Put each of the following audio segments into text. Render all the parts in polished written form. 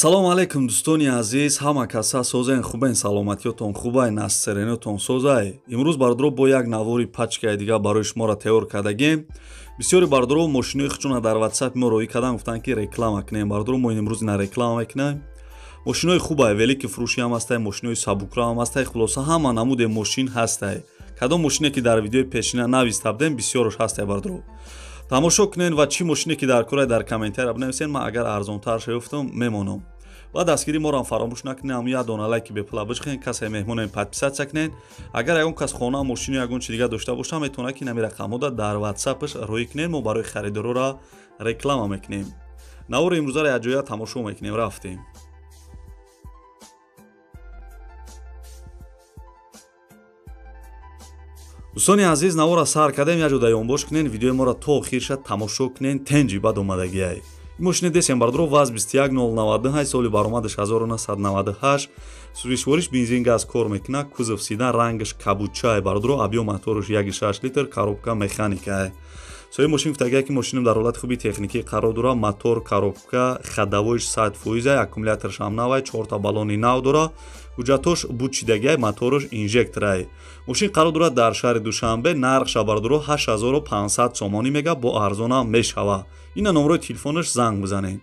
Ассалому алайкум дӯстони азиз, ҳама каса созен, хубен, саломатиётон хубай, настеренотон созай. Имрӯз бародаро бо як навори пачкаи дига барои шуморо тайёр кардагем. Бисёри бародаро мошинои худшонро дар WhatsApp мо роӣ кардан, гуфтанд ки реклама кунем. Бародаро мо имрӯз ина реклама мекунем. Мошинои хубай, велики фурӯшӣ ҳам ҳастай, мошинои сабукра ҳам ҳастай, хулоса ҳама намуде мошин ҳастай. Кадом мошине ки дар видеои пешина нависта будем, бисёрош ҳастай бародаро. Тамошо кунед ва чӣ мошине ки дар кора дар комментария бинависед, ман агар арзонтар шаёфтам мемонам. Ва дастгирии моро ҳам фаромӯш накунед, ҳам як дона лайки бепула бижхен, касе меҳмонем подписаться кунед. Агар ягон кас хона, мошину ягон чи дига дошта боша, метавонад ки нами рақамҳода дар WhatsApp-ш роӣ кунед, мо барои харидорора реклама мекунем. Навори имрӯзаро якҷоя тамошо мекунем, рафтем. Дӯстони азиз, навора сар кардем, як ҷо даёнбош кунед, видеои моро то охир шад тамошо кунед, тенҷи бад омадагиай. Ин мошини десем бародаро ВАЗ 21098, соли баромадаш 1998, сӯзишвориш бензин газ кор мекунад, кузов седан, рангаш кабучай бародаро, объём мотораш 1.6 литр, коробка механикай. Соҳиби мошин гуфтагиай ки мошинам дар ҳолати хуби техникӣ қарор дорад, мотор, коробка, ходовойш 100%, аккумулятораш ҳам навай, 4та баллони нав дорад, ҳуҷҷатош бучидагиай, мотораш инжекторай. Мошин қарор дорад дар шаҳри Душанбе, нархша бародаро 8500 сомонӣ мега, бо арзонам мешава. Ина номерои телефонаш занг бизанед.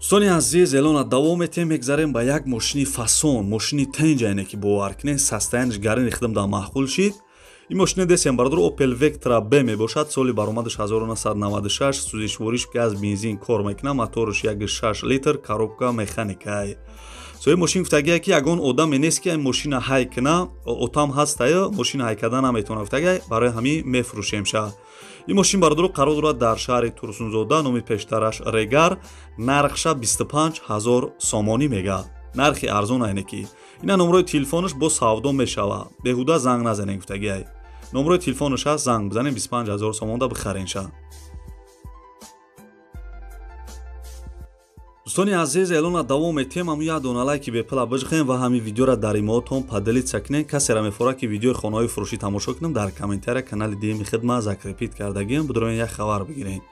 Дӯстони азиз, эълона давом метиҳем, мегзарем ба як мошини фасон, мошини тенҷайне ки бовар кунед, состояниш гарини хидм дар маъқул шид. Ин мошини десем бародаро Opel Vectra B мебошад, соли баромадаш 1996, сӯзишвориш газ бензин кор мекунад, мотораш 1.6 литр, коробка механикай. Соҳиби мошин гуфтагие ки ягон одаме нест ки ин мошина ҳай куна, отам ҳастаю мошина ҳай карда наметавонад, гуфтагие, барои ҳамин мефурӯшемша. Ин мошин бародаро қарор дорад дар шаҳри Турсунзода, номи пештараш Регар, нархша 25000 сомонӣ мега. Нархи арзон айне ки. Ина номерои телефонаш бо савдо мешава. Беҳуда занг назанед, гуфтагиай. Номерои телефонаш ҳаст, занг бизанед, 25000 сомонда бихаренша. Дӯстони азиз, эълона давом метиҳем, ҳамун як дона лайки бепула бижхем ва ҳамин видеоро дар имоотон поделиться кунед. Касеро мефорад ки видеои хонаҳои фурӯшӣ тамошо кунам, дар комментария канали диюми хидма закрепить кардагием, бидроен як хабар бигиред.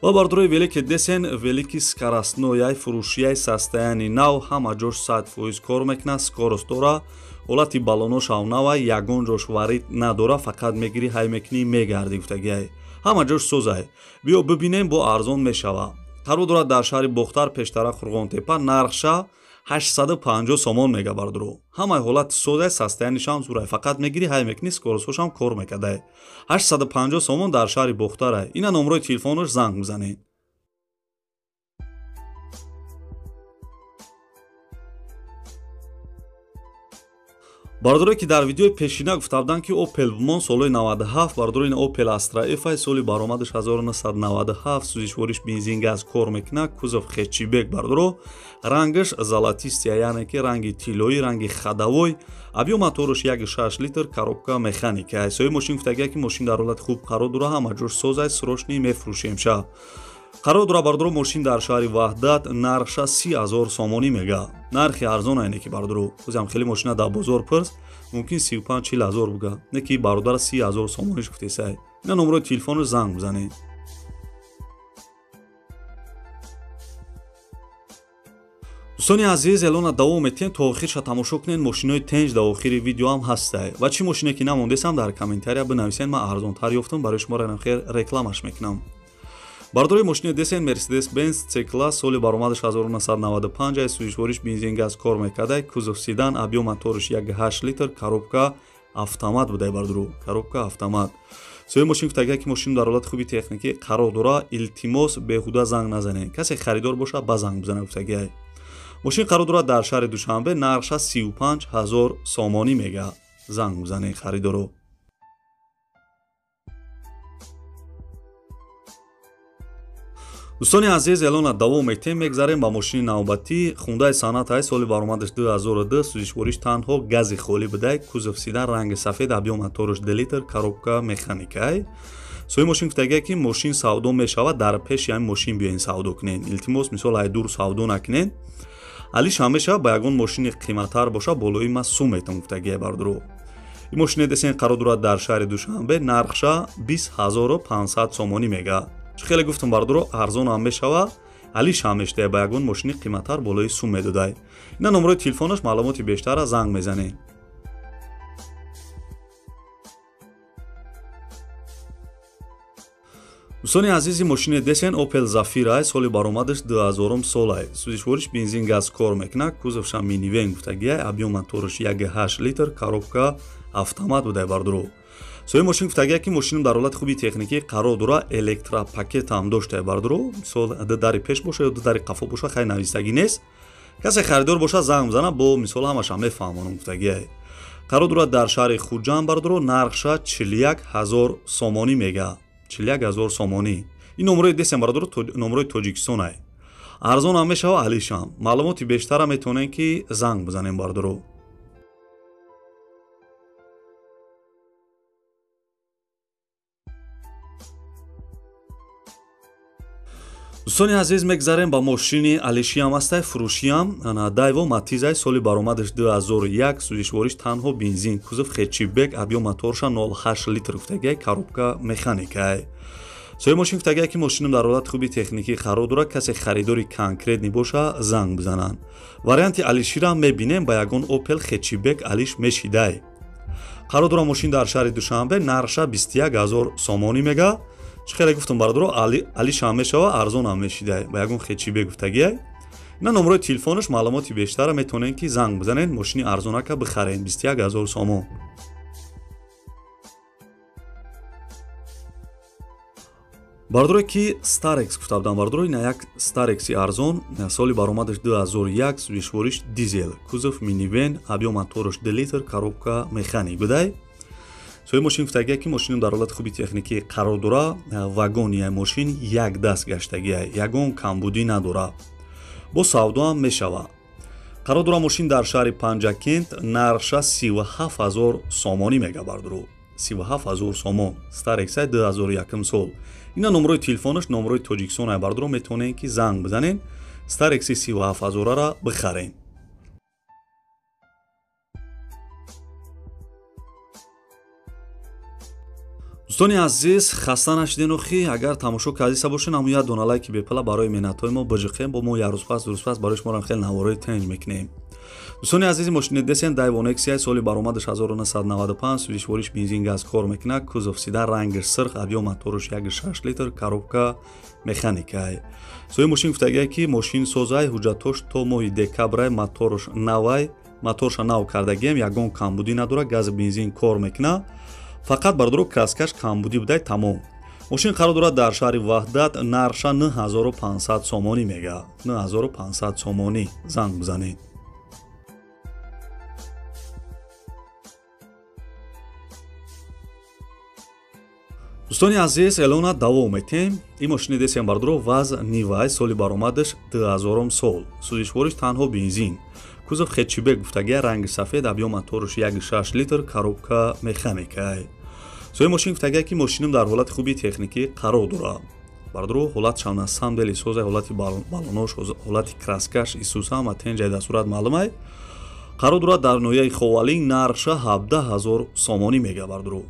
Ва бародарои велики десен, велики скоростной фурӯшияй состоянии нав, ҳама ҷош 100% кор мекунад, скорость дора, ҳолати баллонош ҳам навай, ягон ҷош варид надора, фақат мегирӣ, ҳай мекунӣ, мегардӣ, гуфтагиай. Ҳама ҷош созай. Биё бибинем, бо арзон мешава. Қарор дорад дар шаҳри Бохтар, пештара Қурғонтепа, нархша 850 сомон мега бародаро. Ҳамаи ҳолати созай, состоянишам зурай, фақат мегирӣ, ҳай мекунӣ, скоростҳошам кор мекардай. 850 сомон дар шаҳри Бохтарай. Ина номерои телефонаш занг бизанед. Бародарое ки дар видеои пешина гуфта буданд ки Opel бумон солҳои 97, бародаро ин Opel Astra F соли баромадаш 1997, сӯзишвориш бензин газ кор мекунад, кузов хэтчбек бародаро, рангаш золотистия, яъне ки ранги тиллоӣ, ранги ходовой, объём мотораш 1.6 литр, коробка механика. Соҳиби мошин гуфтагиай ки мошин дар ҳолати хуб қарор дорад, ҳама ҷош созай, срочный мефурӯшемша. Қарор дорад бародаро мошин дар шаҳри Ваҳдат, нархша 30000 сомонӣ мега. Нархи арзон айне ки бародаро, ӯзам хеле мошина дар бозор пурс, мумкин 35-40 ҳазор буга, не ки бародара 30000 сомониш гуфтесай. Ина номерои телефонаш занг бизанед. Дӯстони азиз, эълона давом метиҳем, то охирша тамошо кунед, мошинои тенҷ дар охири видео ҳам ҳастай. Ва чӣ мошине ки намондесам дар комментария бинависед, ман арзонтар ёфтам, барои шумо хер рекламаш мекунам. Бародарои мошини десен Mercedes-Benz C-класс, соли баромадаш 1995, сӯзишвориш бензин газ кор мекардай, кузов седан, объём мотораш 1.8 литр, коробка автомат будай бародаро, коробка автомат. Соҳиби мошин гуфтагиай ки мошин дар ҳолати хуби техникӣ қарор дорад, илтимос беҳуда занг назанед, касе харидор бошад ба занг бизанад, гуфтагиай. Мошин қарор дорад дар шаҳри Душанбе, нархша 35000 сомонӣ мега. Занг бизанед харидоро. Дӯстони азиз, эълона давом метиҳем, мегзарем ба мошини навбатӣ. Хундаи Санат ай, соли баромадаш 2002, сӯзишвориш танҳо гази холӣ будай, кузов седан, ранги сафед, объём мотораш 2 литр, коробка механикай. Соҳиби мошин гуфтагиай ки мошин савдо мешавад, дар пеши ҳамин мошин биёен савдо кунед. Илтимос, мисол ай дур савдо накунед. Алиш ҳам мешавад, ба ягон мошини қиматтар боша, болои ма сум метам, гуфтагиай бародаро. Ин мошине десен қарор дорад дар шаҳри Душанбе, нархша 20500 сомонӣ мега. Чӣ хеле гуфтам бардоро, арзон ҳам мешава, алиш ҳам мешудае, ба ягон мошини қиматтар болои сум медодай. Ина номерои телефонаш, маълумоти бештара занг мезанед. Дӯстони азизи, мошине десен Opel Zafira, соли баромадаш 2000 солай. Сӯзишвориш бензин газ кор мекунад, кузовша минивен гуфтагиай, объем мотораш 1.8 литр, коробка автомат будай бардоро. Соҳиби мошин гуфтагиай, ки мошинам дар ҳолати хуби техникӣ қарор дора, электропакет ҳам доштае бардоро. Мисол ду дари пеш боша ё ду дари қафо боша, хай навистагӣ нест. Касе харидор боша занг бизана, бо мисол ҳамаша мефаҳмонам гуфтагиай. Қарор дорад дар шаҳри Хуҷанд бардоро, нархша 41000 сомонӣ мега. 41000 сомонӣ. Ин номерои десем бардоро, номерои Тоҷикистонай. Арзон ҳам мешава, алишам. Маълумоти бештара метавонем ки занг бизанем бардоро. Дӯстони азиз, мегзарем ба мошини алишиам ҳастай, фурӯшиам. Дайво Матизай, соли баромадаш 2001, сӯзишвориш танҳо бензин, кузов хетчбек, объем моторша 0.8 литр гуфтагиай, коробка механикай. Соҳиби мошин гуфтагиай, ки мошинам дар ҳолати хуби техникӣ қарор дорад, касе харидори конкретный боша занг бизананд. Варианти алишира мебинем, ба ягон Opel хетчбек алиш мешидай. Қарор дорад мошин дар шаҳри Душанбе, нархша 21000 сомонӣ мега. Чӣ хеле гуфтам бардоро, алиш ҳам мешава, арзон ҳам мешидай, ба ягон хетчбек гуфтагиай. Ина номерои телефонаш, маълумоти бештара метавонед ки занг бизанед, мошини арзонака бихаред, 21000 сомон. Бардоре ки Starex гуфта будам бардоро, ина як Starex-и арзон, соли баромадаш 2001, сӯзишвориш дизел, кузов минивен, объем мотораш 2 литр, коробка механик будай. Соҳиби мошин гуфтагиай, ки мошинам дар ҳолати хуби техникӣ қарор дора, вагония мошин як даст гаштагиай, ягон камбудӣ надора. Бо савдо ҳам мешава. Қарор дора мошин дар шаҳри Панҷакент, нархша 37000 сомонӣ мега бардоро. 37000 сомон. Starex-ай 2001 сол. Ина номерои телефонаш, номерои Тоҷикистон ай бардоро, метавонед ки занг бизанед, Starex-и 37000-ра бихаред. Дӯстони азиз, хаста нашиден охи, агар тамошо кардиса бошен, ҳамун як дона лайки бепала барои меҳнатҳои мо биҷиқем, бо мо як рӯз пас, ду рӯз пас барои шуморо хеле навораи тенҷ мекунем. Дӯстони азизи, мошини десен Дайво Nexia, соли баромадаш 1995, сӯзишвориш бензин газ кор мекунад, кузов седан, рангаш сирх, объем мотораш 1.6 литр, коробка механикай. Соҳиби мошин гуфтагиай, ки мошин созай, ҳуҷҷатош то моҳи декабрай, мотораш навай, моторша нав кардагием, ягон камбудӣ надорад, газ бензин кор мекунад. Фақат бардоро краскаш камбудӣ будай, тамом. Мошин қарор дорад дар шаҳри Ваҳдат, нархша 9500 сомонӣ мега. 9500 сомонӣ, занг бизанед. Дӯстони азиз, эълона давом метем. Ин мошини десем бардоро ВАЗ Нивай, соли баромадаш 2000 сол, сӯзишвориш танҳо бензин, кузов хетчбек гуфтагиай, ранги сафед, объем мотораш 1.6 литр, коробка механикай. Соҳиби мошин гуфтагиай, ки мошинам дар ҳолати хуби техникӣ қарор дорад. Бардоро, ҳолатшам на самом деле созай, ҳолати балонош, ҳолати краскаш исуса ҳама тенҷай дар сурат маълумай. Қарор дорад дар ноҳияи Ховалинг, нархша 17000 сомонӣ мега бардоро.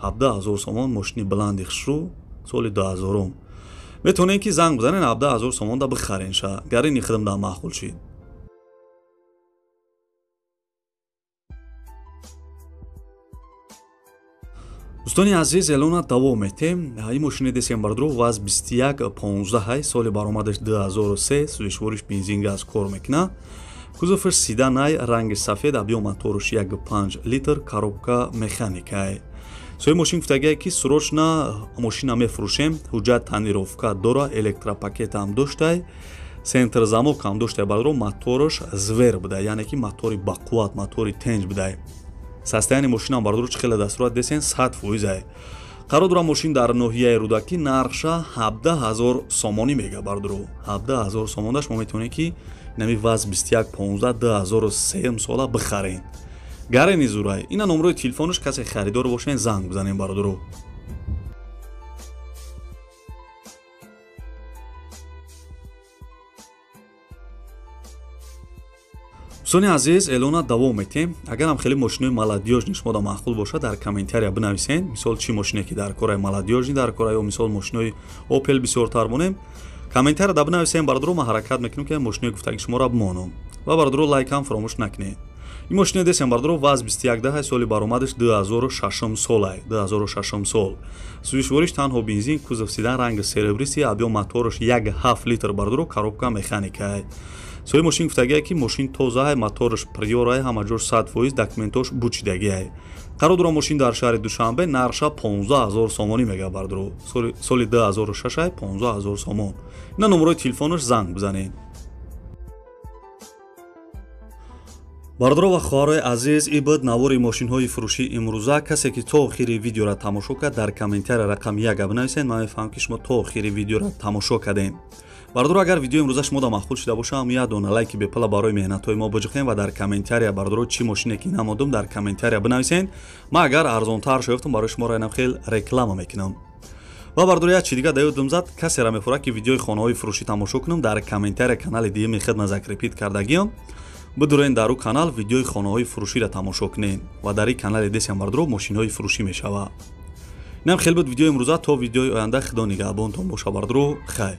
17000 сомон мошини баланди хушрӯ, соли 2000. Метавонед ки занг бизанед, 17000 сомон да бихаренша. Гар ини хидм да маъқул шид. Дӯстони азиз, эълона давом метем. Ин мошини десем бардоро ВАЗ 2115, соли баромадаш 2003, сӯзишвориш бензин газ кор мекунад. Кузоваш седанай, ранги сафед, объем мотораш 1.5 литр, коробка механикай. Соҳиби мошин гуфтагиай, ки срочно мошина мефурӯшем, ҳуҷҷат тонировка дора, электропакет ҳам доштай, центр замок ҳам доштай бардоро, мотораш звер будай, яъне ки мотори бақувват, мотори тенҷ будай. Состояние мошинам бардоро чӣ хеле дастурат десен 100%. Қарор дорад мошин дар ноҳияи Рӯдакӣ, нархша 17000 сомонӣ мега бардоро. 17000 сомонда шумо метавонед ки нами ВАЗ 2115 2003 сола бихаред. Гарени зурай. Ина номерои телефонаш, касе харидор бошен занг бизанем бардоро. Дӯстони азиз, эълона давом метем. Агарам хеле мошинои молодёжный шумо да маъқул бошад, дар комментария бинависен. Мисол, чӣ мошине ки дар кораи молодёжный дар кора ё мисол мошинои Opel бисёртар монем. Комментария да бинависен, бародаро, ман ҳаракат мекунам, ки мошинои гуфтаги шуморо бимонам. Ва бародаро, лайкам фаромӯш накунед. Ин мошине десем, бародаро, ВАЗ 2110, соли баромадаш 2006 солай, 2006 сол. Сӯзишвориш танҳо бензин, кузов седан, ранги серебристый, объём мотораш 1,7 литр, бародаро, коробка механикай. Сои мошин гуфтагие, ки мошин тозаай, мотораш приорай, ҳама ҷош 100%, документош бучидагиай. Қарор дора мошин дар шаҳри Душанбе, нархша 15 000 сомонӣ мега, бародаро. Соли 2006, 15 000 сомон. Ина номерои телефонаш, занг бизанед. Бародаро ва хоҳарои азиз, ин буд навори мошинҳои фурӯшии имрӯза. Касе ки то охири видеоро тамошо кард, дар комментария рақами 1 бинависед. Ман мефаҳмам, ки шумо то охири видеоро тамошо кардем. Бародаро, агар видеои имрӯза шумо да маъқул шуда боша, ҳам як дона лайки бепула барои меҳнатҳои мо биҷиқем ва дар комментария, бародаро, чӣ мошине ки намодум, дар комментария бинависед. Ман агар арзонтар шоёфтам, барои шуморо инам хел реклама мекунам. Ва бародаро, як чи дига да ёдум зад. Касеро мефурад, ки видеои хонаҳои фурӯшӣ тамошо кунам, дар комментария канали дуюми хидмат закрепить кардагиам. Бидурен дар ӯ канал, видеои хонаҳои фурӯширо тамошо кунед ва дар ин канали десям, бародаро, мошинҳои фурӯшӣ мешавад. Инам хел буд видеои имрӯза. То видеои оянда, худо нигаҳбонтон боша, бародаро. Хайр.